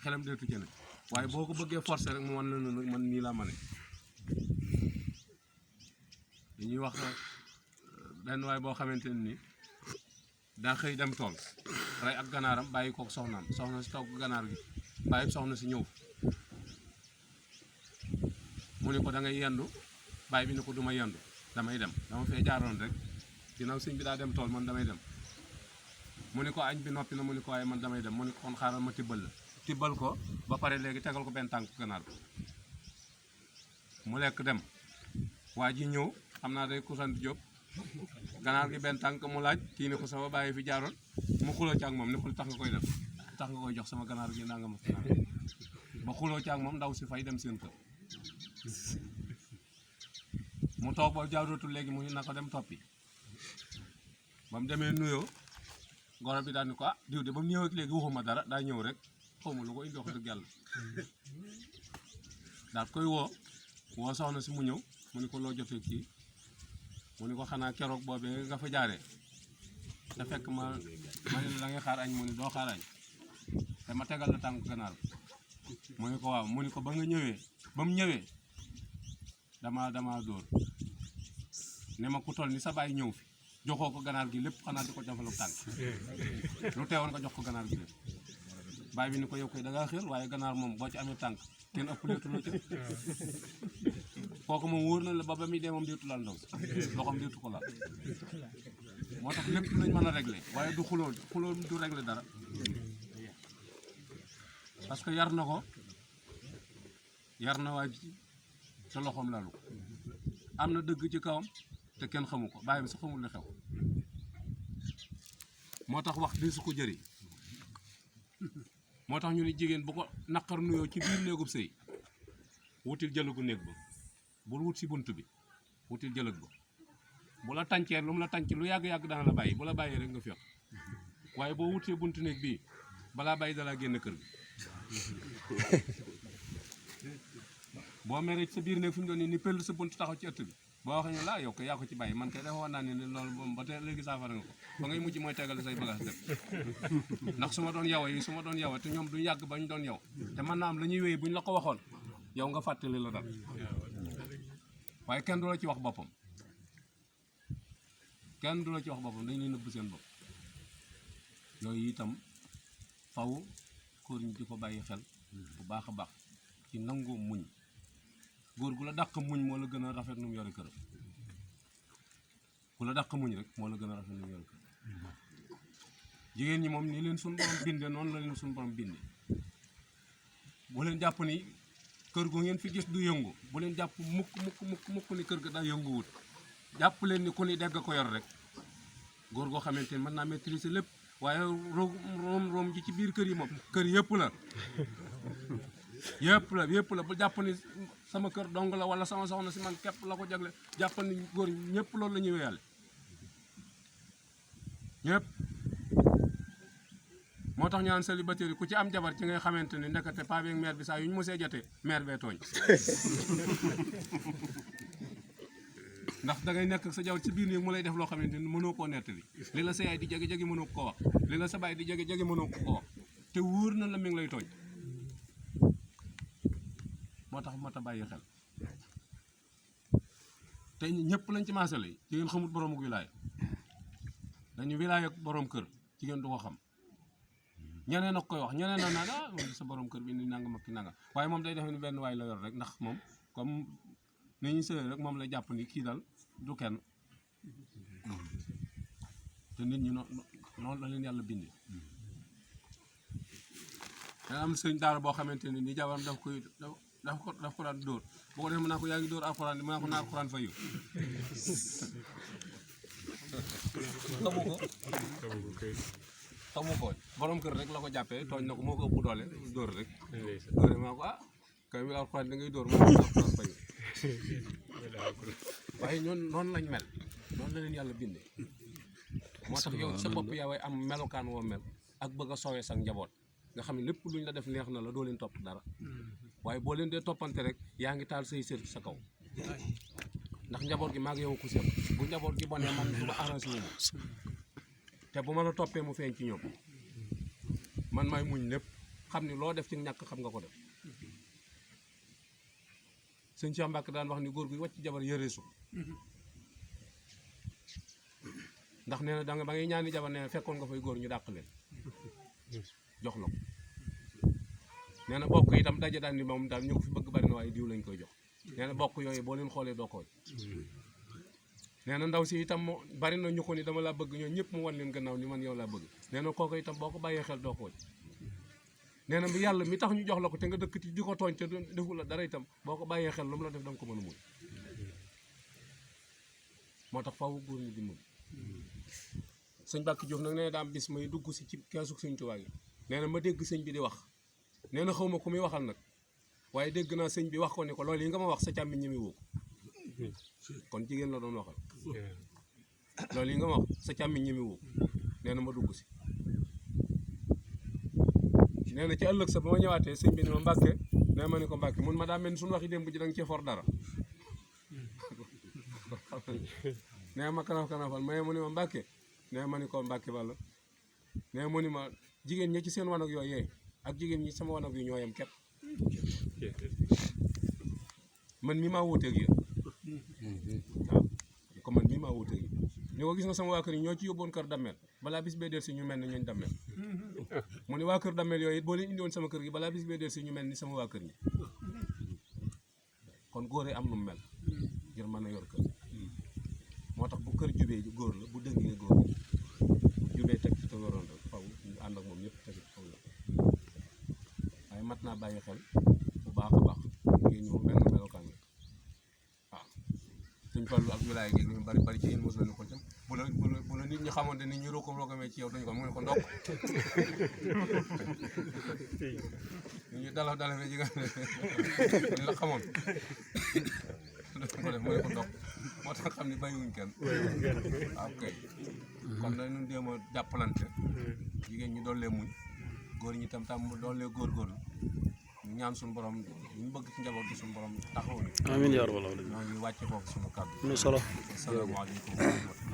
xelam deetu ci ne waaye boo ko bëggee forcer rek mu wan la nag man nii laa ma ne dañuy wax benn waay boo xamante ne nii daa xëy dem tool rey ak ganaaram bàyyi kook soxnaam soxna si togg ganaar gi bàyyi soxna si ñëw mu ne ko da ngay yendu bàyyi bi ne ko du ma yendu damay dem dama fee jaaroon rek ginnaaw sëñ bi daa dem tool man damay dem mu ne ko añ bi noppi na mu ne ko waaye man damay dem mu ne ko kon xaaral ma tibbal la tibbal ko ba pare léegi tegal ko benn tànk ganaar bi mu lekk dem waa ji ñëw xam naa day ku sant Jóob ganaar gi benn tànk mu laaj kii ne ko sama bàyyi fi jaaroon mu xuloo ci ak moom ne ko lu tax nga koy def lu tax nga koy jox sama ganaar gi nanga ma ba xuloo ci ak moom ndaw si fay dem seen kër mu toog ba jaarootul léegi mu na ko dem toppi ba mu demee nuyoo goro bi daal ni ko ah diw de ba mu ñëw ak léegi waxuma dara daa ñëw rek xawma lu ko indi wax dëgg yàlla daal koy woo soxna si mu ñëw mu ni ko loo jotee kii mu ni ko xanaa keroog boobee nga fa jaaree te fekk ma ne la ngay xaar añ mu ni doo xaar añ te ma tegal la tànk ganaar mu ni ko waaw mu ni ko ba nga ñëwee ba mu ñëwee dama dóor ne ma ku toll ni sa baay ñëw fi joxoo ko ganaar gi lépp xanaa di ko jafal ak tànk lu teewoon nga jox ko ganaar gi lépp baay bi ni ko yow koy da ngaa xër waaye ganaar moom boo ci amee tànk kenn ëpp leetu la ci kooku moom wóor na la ba muy dee moom deetu laal ndaw loxoom deetu ko laal moo tax lépp lañ mën a régler waaye du xuloo du régler dara parce que yar na waa ji te loxoom lalu am na dëgg ci kawam te kenn xamu ko bàyyi bi sax xamul li xew moo tax wax di su ko jëriñ moo tax ñu ne jigéen bu ko naqar nuyoo ci biir néegub sëy wutil jëlëgu néeg ba bul wut si bunt bi wutil jëlëg ba bu la tàncee lu mu la tànc lu yàgg-yàgg dana la bàyyi bu la bàyyee rek nga féex waaye boo wutee buntu néeg bii balaa bàyyi dalaa génn kër gi boo meree sa biir néeg fu ñu doon ni pël sa bunt taxaw ci ëtt bi boo waxee ñu la yow ko yaa ko ci bàyyi man kay dafa war naa ne loolu moom ba tey léegi saafara nga ko ba ngay mujj mooy tegal say bagage def ndax su ma doon yow te ñoom du yàgg ba ñu doon yow te mën naa am la ñuy wéy bu ñu la ko waxoon yow nga fàttali la dal waaye kenn du la ci wax boppam dañ leen nëbb seen bopp yooyu itam faw góor ñi di ko bàyyi xel bu baax a baax ci nangoo muñ góor gu la dàq muñ moo la gën a rafet nu mu yore këram ku la dàq muñ rek moo la gën a rafet nu mu yore këram jigéen ñi moom ni leen suñu borom binde noonu la leen suñu borom binde bu leen jàpp ni kër gu ngeen fi gis du yëngu bu leen jàpp mukk ni kër ga daa yënguwut jàpp leen ni ku ni dégg ko yor rek góor goo xamante ni mën naa maîtriser lépp waaye room ji ci biir kër yi moom kër yëpp la bu jàpp ni sama kër dong la wala sama soxna si man képp la ko jagle jàpp ni góor ñëpp loolu la ñuy wéyale ñëpp moo tax ñu naan célibataire yi ku ci am jabar ci ngay xamante ni ndekete paa bi ak mère bi saa yu ñu mosee jotee mère bee tooñ ndax dangay nekk sa jabar ci biir néeg mu lay def loo xamante ni mënoo koo nettali li la sa yaay di jege mënoo ko wax li la sa baay di jege mënoo ko wax te wóor na la mi ngi lay tooñ moo tax mat a bàyyi xel te ñëpp lañ ci maasale jigéen xamut boroomu wilaaya dañu wilaaya ak boroom kër jigéen du ko xam ñeneen ak koy wax ñeneen na naan sa borom kër bi ni nanga ma ki nanga waaye moom day def ni benn waay la yor rek ndax moom comme ni ñu sëy rek moom la jàpp ni kii dal du kenn te nit ñi noonu la leen yàlla bindee dana am sëñ daara boo xamante ni jabaram daf ko daan dóor boo ko defee mën naa ko yaa ngi dóor alxuraan mën naa ko naa alxuraan fayu xamu ko borom kër rek la ko jàppee tooñ na ko moo ko ëpp doole dóor rek dóore maa ko kay mi alxuraan da ngay dóor moo ko alxuraan fayu waaye ñoon noonu lañ mel noonu la leen yàlla bindee moo tax yow sa bopp yaa way am melokaan woo mel ak bëgg a soowee sa njaboot nga xam ne lépp luñ la def neex na la doo leen topp dara waaye boo leen dee toppante rek yaa ngi taal say sër sa kaw ndax njaboot gi maag yow ko seq bu njaboot gi bonee man du ma arrangé wu ma te bu ma la toppee mu feeñ ci ñoom man maay muñ lépp xam ni loo def ci ñàkk xam nga ko def sëñ Cheikh Mbacke daan wax ni góor gu wàcc jabar yëreesu ndax nee na da nga ba ngay ñaani jabar nee na fekkoon nga fay góor ñu dàq leen jox la ko nee na bokk itam daje daan ni moom daal ñu ko fi bëgg bari na waaye diw lañ koy jox nee na bokk yooyu boo leen xoolee doo koy nee na ndaw si itam bari na ñu ko ni dama laa bëgg ñoo ñëpp mu wan leen gannaaw ni man yow laa bëgg nee na kooku itam boo ko bàyyee xel doo koy nee na bi yàlla mi tax ñu jox la ko te nga dëkk ci di ko tooñ te defu la dara itam boo ko bàyyee xel lu mu la def da nga ko mën a muñ moo tax faaw góor ñi di muñ sëñ Bakki Diouf nag nee na daa am bis may dugg si ci keesu sëñ Tuubaa gi nee na ma dégg sëñ bi di wax nee na xaw ma ku muy waxal nag waaye dégg naa sëñ bi wax ko ni ko loolu yi nga ma wax sa càmmiñ ñi muy woo kon jigéen la doon waxal loolu yi nga ma wax sa càmmiñ ñi muy woo nee na ma dugg si nee na ci ëllëg sa ba ma ñëwaatee sëñ bi ni ma Mbàkke nee ma ni ko Mbàkke mun ma daa mel ni suñu waxi démb ji da nga cee for dara nee ma kanaf-kanafal maye mu ni ma Mbàkke nee ma ni ko Mbàkke walla nee mu ni ma jigéen ñi ci seen wanag yooyu ak jigéen ñi sama wanag yu ñoo yem képp man mii maa wuuteeg yéen waaw ko man mii maa wuuteeg yéen ñu ko gis nga sama waa kër yi ñoo ci yóbboon kër dammel balaa bis bee del si ñu mel ni ñooñ dammel mu ni waa kër dammel yooyu boo leen indiwoon sama kër gi balaa bis bee del si ñu mel ni sama waa kër ñi kon góor am nu mu mel ngir mën a yor kër moo tax bu kër jubee góor la bu dëngee góor la bu jubee teg ci te waroon rek faw ñu ànd ak moom ñëpp teg ci faw la waaye mat naa bàyyi xel bu baax a baax ngeen ñëw benn melokaan la waaw suñ fallu ak wilaay gi lu bari bari ci yéen mos la ñu ko jëm bu la nit ñi xamante ni ñu rokomee ci yow dañu ko mu ne ko ndokk ñu dalafee ji nga ñu la xamoon ko def mu ne ko ndokk moo tax xam ne bàyyiwuñ kenn waaw kay kon dañu jéem a jàppalante jigéen ñi doollee muñ góor ñi tam doollee góorgóorlu ñu ñaan suñu borom ñu bëgg ci njaboot gi suñu borom taxaw ni amiin yaa rabbal aalamiin ñoo ngi wàcce foofu suñu kàddu am na solo asalaamaaleykum